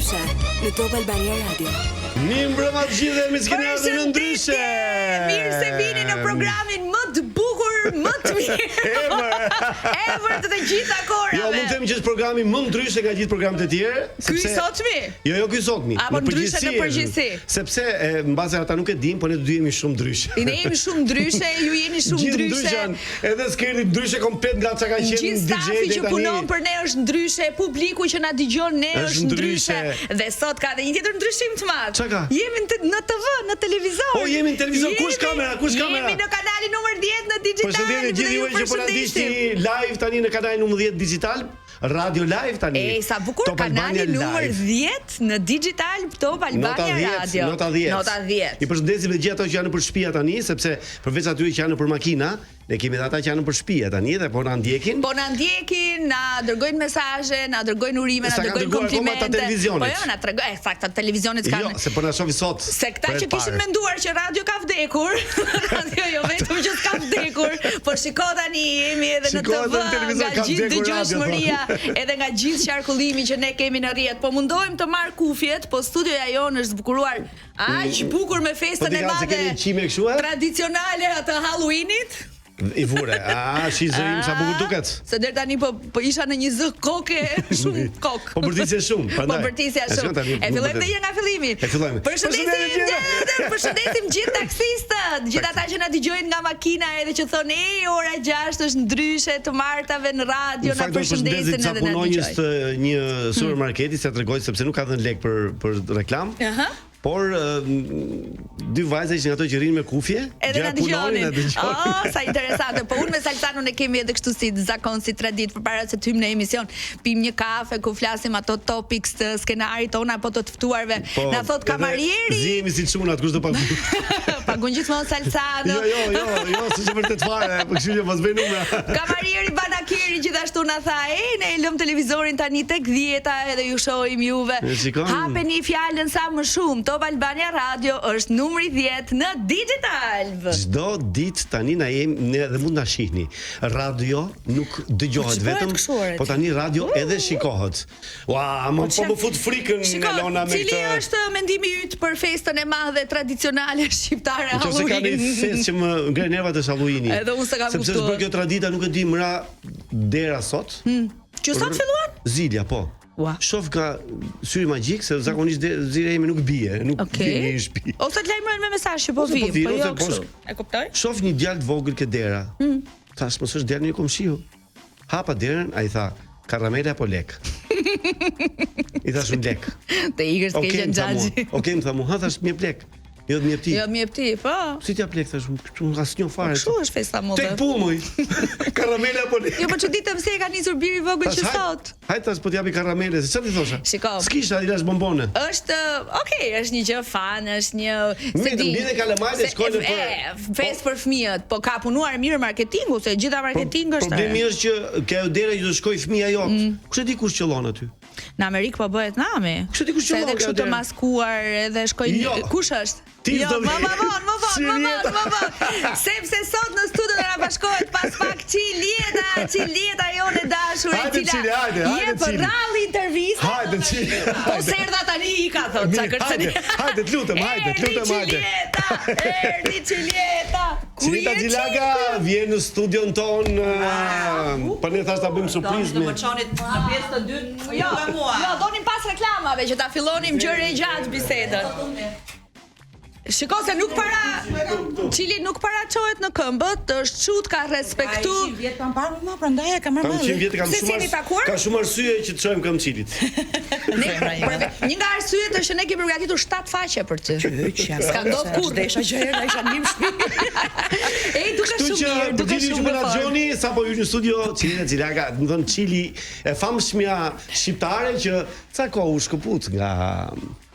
Ndryshe në Top Albania Radio. Mirëmbrëma të gjithëve, mirë se keni ardhur në Ndryshe. Mirë se vini në programin më të bukur, më të mirë. Ever. Ever të të gjitha kohërave. Jo, mund të them që është programi më ndryshe nga gjithë programet e tjerë, sepse Ky i sotmi? Jo, jo ky i sotmi. Apo ndryshe në përgjithësi. Sepse e, mbase ata nuk e dinë, po ne të dy jemi shumë ndryshe. Ne jemi shumë ndryshe, ju jeni shumë ndryshe. Edhe Skerdi ndryshe komplet nga çka ka qenë DJ Gjithë stafi që punon për ne është ndryshe, publiku që na dëgjon ne është ndryshe. Dhe sot ka edhe një tjetër ndryshim të madh. Çka ka? Jemi në, në TV, në televizor. Po jemi në televizor. Kush kamera? Kush kamera? Jemi në kanalin numër 10 në Digital. Përshëndetje gjithë juve që po na ndiqni live tani në kanalin numër 10 Digital. Radio Live tani. Ej, sa bukur Top kanali numër 10 në Digital Top Albania Radio. Nota 10. Nota 10. I përshëndesim të gjithë ato që janë nëpër shtëpia tani, sepse përveç atyre që janë nëpër makina, ne kemi edhe ata që janë nëpër shtëpia tani dhe po na ndjekin. Po na ndjekin, na dërgojnë mesazhe, na dërgojnë urime, na dërgojnë komplimente. Po jo, na tregojnë, e saktë, televizionet kanë. Jo, se po na shohin sot. Se këta që kishin menduar që radio ka vdekur, radio jo vetëm që s'ka vdekur, po shiko tani jemi edhe në TV, nga gjithë dëgjueshmëria, edhe nga gjithë qarkullimi që ne kemi në rrjet. Po mundohem të marr kufjet, po studioja jonë është zbukuruar aq mm. bukur me festën po e madhe. Tradicionale atë Halloweenit. I vure. A, shi zëri im sa bukur duket. Se deri tani po po isha në një zë koke, shumë kokë. Po bërtisje shumë, prandaj. Po bërtisja shumë. E fillojmë edhe nga fillimi. E fillojmë. Përshëndesim gjithë, përshëndesim gjithë taksistët, gjithë ata që na dëgjojnë nga makina edhe që thonë ej ora 6 është ndryshe të martave në radio na përshëndesin edhe na dëgjojnë. Punonjës të një hmm. supermarketi se tregoj sepse nuk ka dhënë lek për për reklamë. Aha. Por dy vajza ishin ato që rrinë me kufje, edhe na dëgjonin. Oh, sa interesante. Po unë me Salsanon e kemi edhe kështu si zakon, si traditë përpara se të hyjmë në emision, pim një kafe ku flasim ato topics të skenarit tonë apo të të ftuarve. Po, na thot kamarieri. Zihemi si çunat, kush do pagun. pagun gjithmonë Salsano. Jo, jo, jo, jo, s'është vërtet fare, po kështu që mos bëj numra. Kamarieri Banakeri gjithashtu na tha, "Ej, ne e lëm televizorin tani tek dhjeta edhe ju shohim juve." Hapeni fjalën sa më shumë. Top Albania Radio është numri 10 në Digital. Çdo ditë tani na jemi ne dhe mund na shihni. Radio nuk dëgjohet po vetëm, po tani radio edhe shikohet. Ua, më po, po më fut frikën Elona me këtë. Cili është mendimi yt për festën e madhe tradicionale shqiptare Halloween? Nëse ka një festë që më ngre nervat është Halloweeni. Edhe unë s'e kam kuptuar. Sepse është bërë kjo tradita, nuk e di më ra dera sot. Hmm. Që sot filluan? Zilja, po. Ua. Shof nga syri magjik se zakonisht zilja ime nuk bie, nuk okay. bie në shtëpi. Ose të lajmërojnë me mesazh që po vi, po, po jo po kështu. E kuptoj? Shof një djalë të vogël ke dera. Mm. Thash, mos është djali i një komshiu. Hapa derën, ai tha, karamele apo lek? I thash unë lek. Të ikësh okay, keqen xhaxhi. Okej, më tha mua, ha thash më jep lek. Jo të më jep ti. Jo më jep ti, po. Si t'jap lek thash, këtu nuk as një fare. Kështu është festa modë. Tek pumoj. Karamele apo lek? Jo, po çuditem se e ka nisur biri i vogël që sot. Hajt tash po t'japi karamele, se çfarë ti thosha? Shiko. S'kisha, i lash bombone. Është, okay, është një gjë fun, është një se di. Mbledhin kalamajtë e shkojnë për festë për fëmijët, po ka punuar mirë marketingu, se gjitha marketing është. Problemi është që ke ajo dera që do shkojë fëmija jot. Mm. Kush e di kush qëllon aty? Në Amerikë po bëhet nami. Kush e di kush qëllon? Edhe kështu të maskuar, edhe shkojnë jo. kush është? Ti jo, më më vonë, më vonë, më vonë, më vonë. Sepse sot në studio do na bashkohet pas pak Çiljeta, Çiljeta jonë e dashur e cila. Hajde, hajde, hajde. Jep rrallë intervista. Hajde, Çili. Po s'erdha tani i ka thotë, çka kërceni. Hajde, hajde, të lutem, hajde, të lutem, hajde. Çiljeta, erdhi Çiljeta. Ku je Çiljeta vjen në studion tonë. Po ne thash ta bëjmë surprizë me. Do më çonit në pjesë të dytë. Jo, me mua. Jo, donim pas reklamave që ta fillonim gjerë e gjatë bisedën. Shiko se nuk para Çili nuk para çohet në këmbët, është çut ka respektu. Ai vjet kam parë më, prandaj e kam marrë. Kam 100 vjet kam shumë. Ka shumë arsye që të çojmë këmbë Çilit. Ne një nga arsyet është që ne kemi përgatitur 7 faqe për ty. S'ka ndodhur kurrë. Desha që erdha isha në shtëpi. Ej, duke shumë mirë, duke shumë mirë. Kështu që për gjithë sapo hyri në studio Çiljeta Xhilaka, do të thonë Çili e famshmja shqiptare që ca kohë u shkëput nga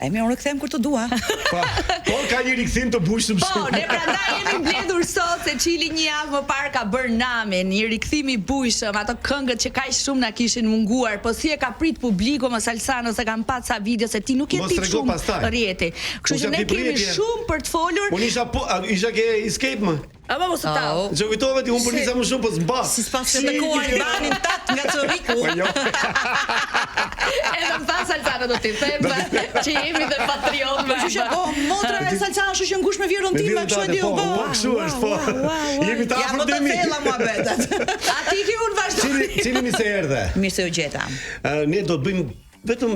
E mirë, unë kthehem kur të dua. Po, po ka një rikthim të bujshëm Po, ne prandaj jemi mbledhur sot se Çili një javë më parë ka bërë namin, një rikthim i bujshëm, ato këngët që kaq shumë na kishin munguar, po si e ka prit publiku mos Alsano se kam pa ca video se ti nuk je tip shumë rrjeti. Kështu që ne kemi shumë për të folur. Unë isha po, isha ke Escape më. Ama mos u tall. Ç'u kujtove ti unë po nisa më shumë po s'mba. Si s'pas të takuar Albanin tat nga Cërriku. Po jo. Edhe më pas Salsano do t'i them që jemi dhe patriot Po kështu që po motra e Salsano është që ngushtë me vjehrrën time, kështu e di po, unë. Po, kështu është, po. Jemi të afërt demi. Ja më të thella muhabetet. A ti ke unë vazhdo. Cili cili mirë se erdhe? Mirë se u gjeta. Ne do të bëjmë Vetëm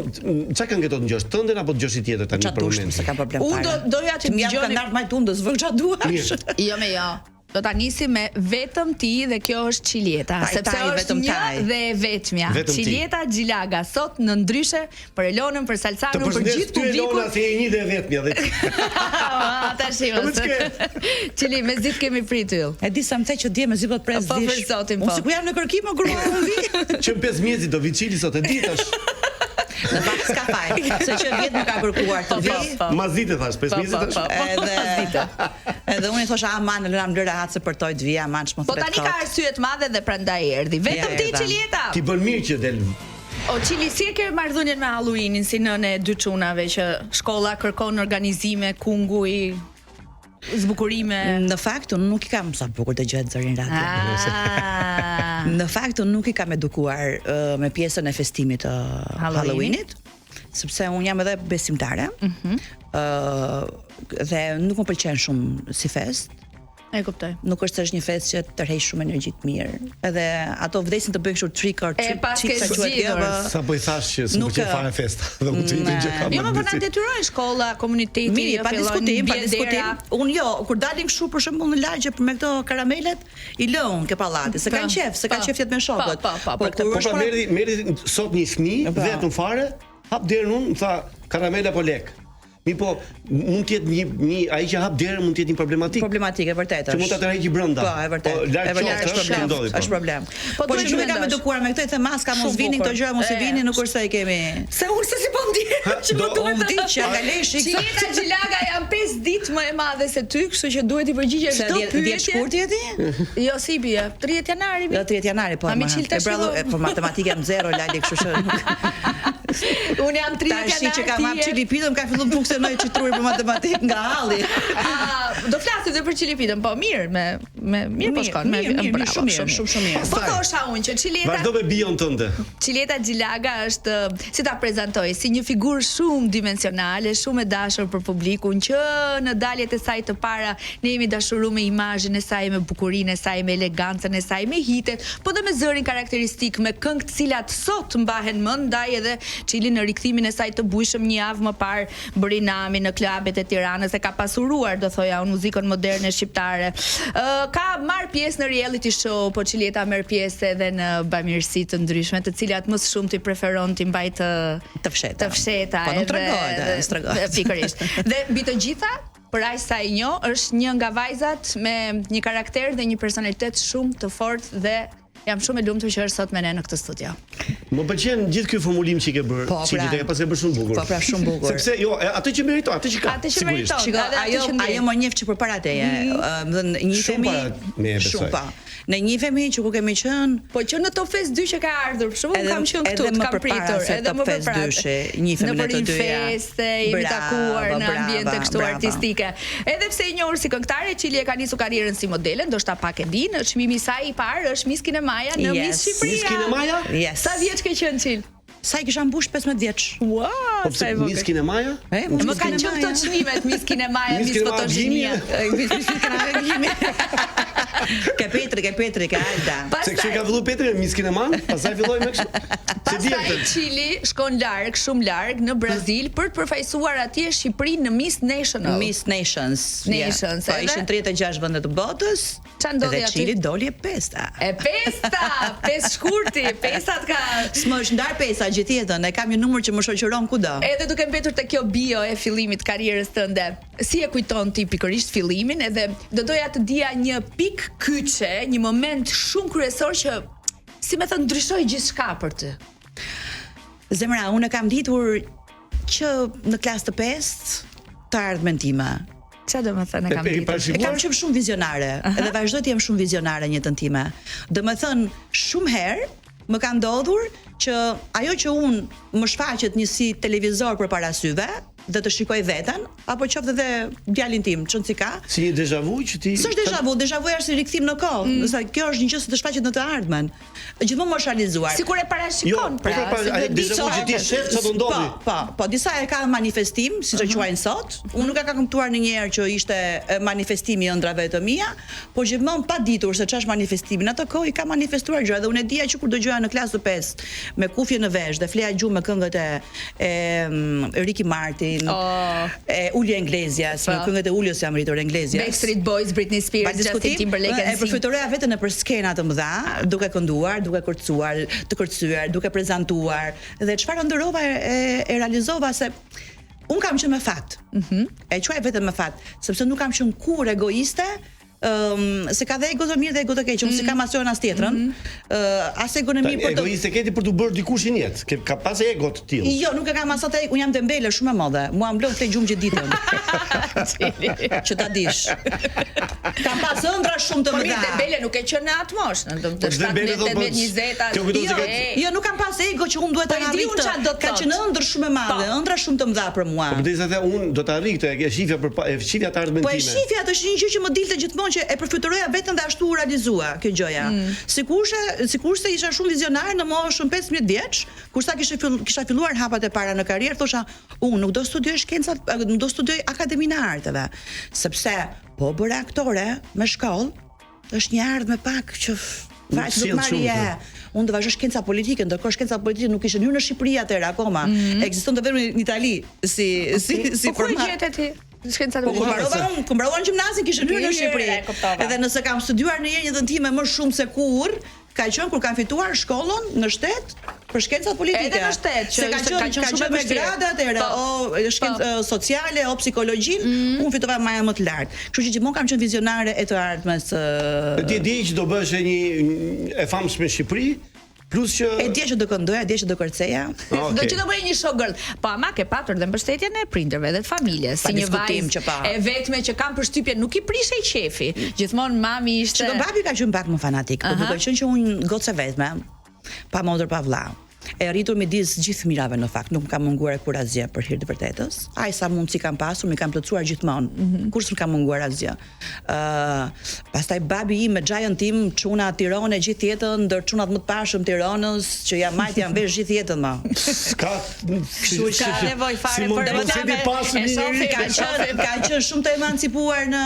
ça këngë do të dëgjosh, tënden apo dëgjosh i tjetër tani për momentin? S'ka problem. Unë do doja të dëgjoni. Jam kanë ardhur majë tundës, vë ça duash. Jo me jo. Do ta nisim me vetëm ti dhe kjo është Çiljeta, sepse taj, është një taj. dhe e vetmja. Çiljeta Xhilaga sot në ndryshe për Elonën, për Salsanon, për gjithë publikun. Elona si e një dhe e vetmja dhe. Ah, tash i mos. Çili mezi të kemi pritur. E di sa më the që dje mezi po të pres po, dish. Po për zotin po. Unë sikur jam në kërkim o grua unë vi. Që në 5 mjesi do vi Çili sot e di tash. Në fakt s'ka faj, se që vjet më ka kërkuar të po, vi. Po, po. Masdite thash, 5 mjesi tash. Edhe edhe unë i thosha aman, lëra më lëra rehat se përtoj të vi, aman ç'më Po tani ka arsye të madhe dhe prandaj erdhi. Vetëm ti Çiljeta. Ti bën mirë që del O Çili, si e ke marrëdhënien me Halloweenin si nënë e dy çunave që shkolla kërkon organizime, kunguj, zbukurime. Në fakt unë nuk i kam sa bukur dëgjohet zëri në radio. Ah. Në fakt unë nuk i kam edukuar uh, me pjesën e festimit të Halloweenit, sepse unë jam edhe besimtare. Ëh mm -hmm. uh, dhe nuk më pëlqen shumë si festë. E kuptoj. Nuk është se është një festë që tërheq shumë energji të mirë. Edhe ato vdesin të bëjnë kështu trick or treat. E paske zgjidhur. Sa po i thash që s'më pëlqen fare festa, dhe unë të njëjtën gjë kam. Jo, po na detyrojnë shkolla, komuniteti, Mirë, jo, pa diskutim, pa diskutim. Unë jo, kur dalin kështu për shembull në lagje për me këto karamelet, i lë unë ke pallati, se kanë qejf, se kanë qejf jetë me shokët. Po, po, po, po, po, merri merri sot një fëmijë vetëm fare, hap derën unë, më tha karamela apo lek. Mirëpo, mund të jetë një një ai që hap derën mund të jetë një problematik. Problematik e vërtetë është. Që mund ta tërheqë brenda. Po, e vërtetë. Po, larg qoftë, është problem. Ndodhi, po. Është problem. Po, po që nuk e kam edukuar me këtë, i them maska mos vini këto gjëra, mos i vini, nuk është se i kemi. Se unë se si po ndihem që më duhet. Unë di që nga leshi. Çiljeta Xhilaga jam 5 ditë më e madhe se ty, kështu që duhet i përgjigjesh çdo pyetje. 10 shkurt je ti? Jo, si bie? 30 janari. Jo, 30 janari, po. E bravo, po matematikë jam zero, Lali, kështu që nuk. Unë jam 30 janar. Tash që kam hap çilipitën, ka filluar të funksionojë çik truri për matematikë nga halli. Ah, do flasim edhe për çilipitën, po mirë, me me mirë po shkon, me mirë, mirë, shumë mirë, shumë shumë mirë. Po thosha unë që Çiljeta Vazhdo me bion tënde. Çiljeta Xhilaga është si ta prezantoj, si një figurë shumë dimensionale, shumë e dashur për publikun që në daljet e saj të para ne jemi dashuruar me imazhin e saj, me bukurinë e saj, me elegancën e saj, me hitet, po dhe me zërin karakteristik, me këngë të cilat sot mbahen mend, ndaj edhe Çili në rikthimin e saj të bujshëm një javë më parë bëri namin në klabet e Tiranës e ka pasuruar, do thoja unë, muzikën moderne shqiptare. Ë ka marrë pjesë në reality show, po Çiljeta merr pjesë edhe në bamirësi të ndryshme, të cilat më së shumti preferon t'i mbajë të të fshehta. Të fshehta. Po nuk tregohet, s'tregohet. Pikërisht. Dhe mbi të gjitha, për aq sa e njoh, është një nga vajzat me një karakter dhe një personalitet shumë të fortë dhe Jam shumë e lumtur që është sot me ne në këtë studio. Më pëlqen gjithë ky formulim që ke bërë, po, pra, që e ke pasur bërë shumë bukur. Po pra shumë bukur. Sepse jo, atë që meriton, atë që ka. Atë që meriton, Shiko, ajo ajo më njeh që përpara teje. Mm. Ëm mm. njihemi shumë pa. Ne njihemi që kur kemi qenë, po që në Top Fest 2 që ka ardhur, për shembull, kam qenë këtu, të kam pritur, edhe më përpara. Edhe njihemi ne të dyja. Në feste, jemi takuar në ambiente kështu artistike. Edhe pse e njohur si këngëtare, Çili e ka nisur karrierën si modele, ndoshta pak e dinë, çmimi i saj i parë është Miss Kinemaja në yes. Miss Shqipëria. Miss Kinemaja? Yes. Sa vjeç ke qenë Çil? Sa i kisha mbush 15 vjeç. Ua, po sa e vogël. Miss Kinemaja? E, më kanë qenë këto çmimet Miss Kinemaja, Miss Fotogenia. Miss Miss Kinemaja. Ke Petri, ke Petri, ke Alda. Se kështu ka filluar Petri Miss Kineman, pastaj filloi me kështu. Pastaj Çili shkon larg, shumë larg në Brazil për të përfaqësuar atje Shqipërinë në Miss National. Miss Nations. Nations. Po ishin 36 vende të botës. Ça ndodhi aty? Dhe Çili doli e pesta. E pesta, pesë shkurti, pesat ka. S'më është ndarë pesa gjithë jetën, e kam një numër që më shoqëron kudo. Edhe duke mbetur te kjo bio e fillimit të karrierës tënde, si e kujton ti pikërisht fillimin edhe do doja të dija një pikë kyçe, një moment shumë kryesor që si me thënë ndryshoi gjithçka për ty. Zemra, unë e kam ditur që në klasë të pestë të ardhmen time. Ça do me thënë e kam ditur? E kam qenë shumë vizionare, uh -huh. edhe vazhdoj të jem shumë vizionare në jetën time. Domethënë, shumë herë më ka ndodhur që ajo që unë më shfaqet një si televizor përpara syve. dhe të shikoj veten apo qoftë edhe djalin tim, çon si ka. Si një deja vu që ti S'është deja vu, deja vu është si rikthim në kohë, mm. ndërsa kjo është një gjë që të shfaqet në të ardhmen. Gjithmonë më është realizuar. Sikur e parashikon, jo, pra, po, pra, si deja vu që ti shef çfarë do ndodhi. Po, po, po, disa e kanë manifestim, siç e mhm. quajnë sot. Unë nuk e kam kuptuar ndonjëherë që ishte manifestimi i ëndrrave të mia, por gjithmonë pa ditur se ç'është manifestimi. Në atë kohë i kam manifestuar gjëra dhe unë e dija që kur dëgjoja në klasë të 5 me kufje në vesh dhe fleja gjumë me këngët e e mm, Ricky Martin, oh. e Julio Iglesias, me po. këngët e Julios jam rritur Iglesias. Backstreet Boys, Britney Spears, Justin Timberlake e përfytyroja veten nëpër skena të mëdha, duke kënduar, duke kërcuar, të kërcyer, duke prezantuar dhe çfarë ëndërrova e, e, e realizova se unë kam qenë me fat. Mm -hmm. E quaj veten me fat, sepse nuk kam qenë kurrë egoiste, Ëm, se ka dhe ego të mirë dhe ego të keq, unë s'i kam as njërën as tjetrën. Mm -hmm. uh, as ego në mirë për të Egoiste ke ti për t'u bërë dikush në jetë. Ke ka pas ego të tillë. Jo, nuk e kam as atë, unë jam dembele shumë e madhe. Mua më lën fle gjumë gjithë ditën. që ta dish. Kam pas ëndrra shumë të po mëdha. Po mirë, dembele nuk e qenë në atë moshë, në të 17, 18, 20. Jo, jo, jo, nuk kam pas ego që unë duhet ta po, arrij këtë. Ka qenë ëndërr shumë e madhe, po. ëndrra shumë të mëdha për mua. Po derisa the unë do ta arrij këtë, e shifja për e shifja të ardhmen po time. Po e shifja atë është një gjë që më dilte gjithmonë që e përfytyroja veten dhe ashtu u realizua kjo gjëja. Mm. Sikurse sikurse isha shumë vizionare në moshën 15 vjeç, kur sa kisha fill, kisha filluar hapat e para në karrierë, thosha, unë nuk do studioj shkencat, nuk do studioj Akademinë e Arteve, sepse po bëra aktore me shkollë, është një ardhme pak që fare do të marrë je. Unë do vazhdoj shkenca politike, ndërkohë shkenca politike nuk ishte hyrë në Shqipëri atëherë akoma. Mm -hmm. Ekzistonte vetëm në Itali si si si po ku e gjete ti? Shkenca po, politike. Po mbarova unë, kur mbarova në gjimnazin kishte hyrë në Shqipëri. Edhe nëse kam studiuar në jetën time më shumë se kurrë, ka qenë kur kam fituar shkollën në shtet për shkencat politike. Edhe në shtet, që ka qenë ka qenë shumë me grada atëherë, po, o shkencë po. sociale, o psikologjinë, mm. unë fitova majën më të lartë. Kështu që gjithmonë kam qenë vizionare e të ardhmes. Ti e di që do bëhesh një e famshme në Shqipëri, plus që E dija që do këndoja, e dija që do kërceja. Okay. Do që do bëje një showgirl. Po ama ke patur dhe mbështetjen e prindërve dhe të familjes, si një vajzë që pa. e vetme që kam përshtypjen nuk i prishej qefi. Gjithmonë mami ishte Shiko, babi ka qenë pak më fanatik, por duke qenë që unë gocë e vetme, pa motër pa vëlla. E rritur midis gjithë mirave në fakt, nuk më ka munguar kurrë asgjë për hir të vërtetës. Aq sa mundësi kam pasur, m'i kanë plotësuar gjithmonë. Mm -hmm. Kurrë s'më ka munguar asgjë. Ë, uh, pastaj babi im me xhajën tim, çuna Tirone gjithë jetën, ndër çunat më të pashëm Tironës, që jam majt jam vesh gjithë jetën më. S'ka Kështu që ka nevojë fare si për reklame. E shohim ka qenë ka qenë shumë të emancipuar në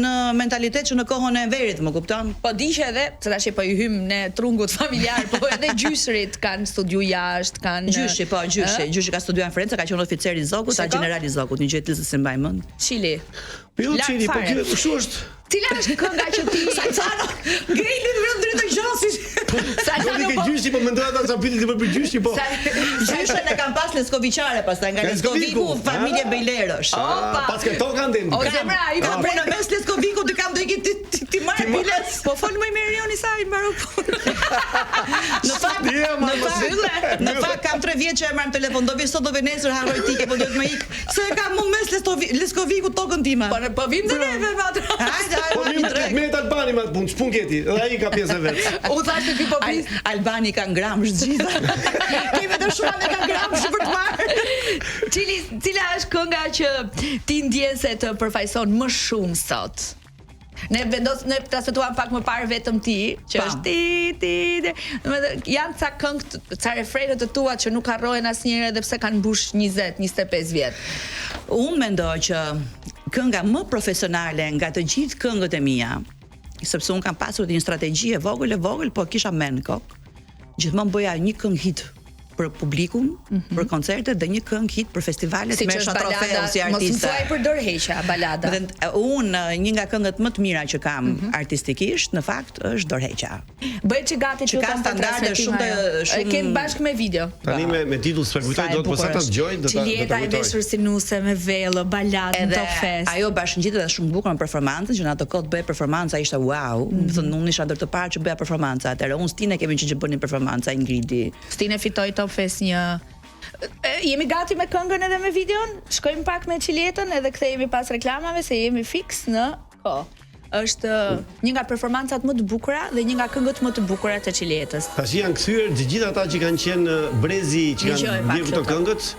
në mentalitet që në kohën e Enverit, më kupton? Po di që edhe, se tash po i hym ne trungut familjar, po edhe gjyshërit kanë studiu jashtë, kanë Gjyshi, po, gjyshi, gjyshi ka studiuar në Firenze, ka qenë oficer i Zogut, a gjeneral i Zogut, një gjë e tillë s'e mbaj mend. Çili. Po jo Çili, po kjo kështu është. Cila është kënga që ti Salsano, Greli vetëm drejtë gjosit. Salsano po. Gjyshi po mendoj ata sa pyetje ti për gjyshi po. Gjyshen e kam pas Leskoviqare pastaj nga Leskoviku familje Bejlerësh. Opa. Pas ke toka ndem. O zemra, ai po në mes Leskoviku ti kam do iki ti ti marr biles. Po fol më mirë Joni sa i mbaru punë. Në fakt, në fakt, në fakt kam 3 vjet që e marr në telefon, do vi sot do vi nesër harroj ti, po duhet më ik. Se e kam mu mes Leskoviku tokën time. Po po vim dhe neve me atë. Hajde, hajde. Po vim me me Albani me atë punë, ç'punë ke ti? Dhe ai ka pjesën e vet. U thashë se ky po pris. Albani ka ngramsh gjitha. Kemi të shumë me ka ngramsh për të marrë. Cili cila është kënga që ti ndjen se të përfaqëson më shumë sot? Ne vendos ne transmetuam pak më parë vetëm ti, që është ti ti ti. Domethënë janë ca këngë, ca refrene të tua që nuk harrohen asnjëherë edhe pse kanë mbush 20, 25 vjet. Unë mendoj që kënga më profesionale nga të gjithë këngët e mia, sepse unë kam pasur një strategji e vogël e vogël, po kisha mend në kokë. Gjithmonë bëja një këngë hit për publikun, mm -hmm. për koncertet dhe një këngë hit për festivalet si me trofeu si artiste. Mos më thuaj për dorëheqja, balada. Dhe unë një nga këngët më të mira që kam mm -hmm. artistikisht, në fakt është dorëheqja. Bëhet që gati që ka standarde shumë të shumë e kem bashkë me video. Tani me me titull s'e kujtoj dot, po sa ta dëgjoj do ta do ta kujtoj. veshur si nuse me vello, baladë në Top Fest. Ajo bashkëngjitet edhe shumë bukur me performancën që në atë kohë të bëje performanca ishte wow. Mm -hmm. Thënë unë isha ndër të parë që bëja performanca atëherë. Unë Stine kemi qenë që bënim performanca Ingridi. Stine fitoi Top Fest një E, jemi gati me këngën edhe me videon? Shkojmë pak me Çiljetën edhe kthehemi pas reklamave se jemi fiks në kohë. Është një nga performancat më të bukura dhe një nga këngët më të bukura të Çiljetës. Tash janë kthyer të gjithë ata që kanë qenë brezi që kanë ndjekur këto këngët.